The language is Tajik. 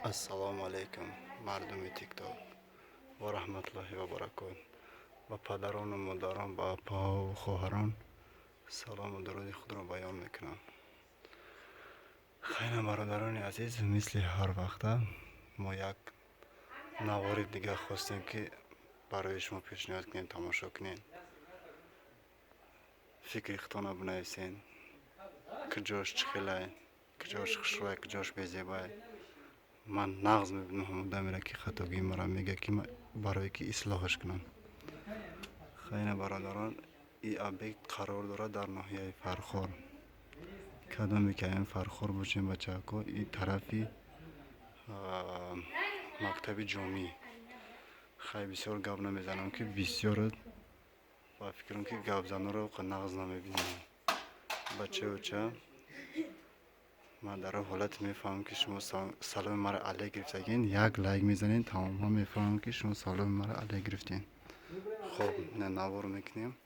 Ассалому алайкум, мардуми Тикток, ва раҳматуллоҳи ва баракот. Ба падарону модарон, ба апаҳову хоҳарон салому дуруди худро баён мекунам. Хайна, бародарони азиз, мисли ҳар вақта мо як навори дига хостем, ки барои шумо пешниҳод кунем, тамошо кунед, фикри худтона бинависен, куҷош чӣ хелай, куҷош хушрӯй, куҷош безебай. Ман нағз мебинам ҳамон дамеро, ки хатогии маро мега, ки барое ки ислоҳаш кунам. Хайна, бародарон, и объект қарор дорад дар ноҳияи Фархор. Кадоме ки аян Фархор бошем, бачаҳако, и тарафи мактаби ҷомӣ. Хай, бисёр гап намезанам, ки бисёр ба фикрам, ки гапзаноро нағз намебинам. Бачаюча, ман дар он ҳолате мефаҳмам, ки шумо саломи маро алек гирифтагин, як лайк мезанед, тамом, ман мефаҳмам, ки шумо саломи маро алек гирифтем. Хоб, навор мекунем.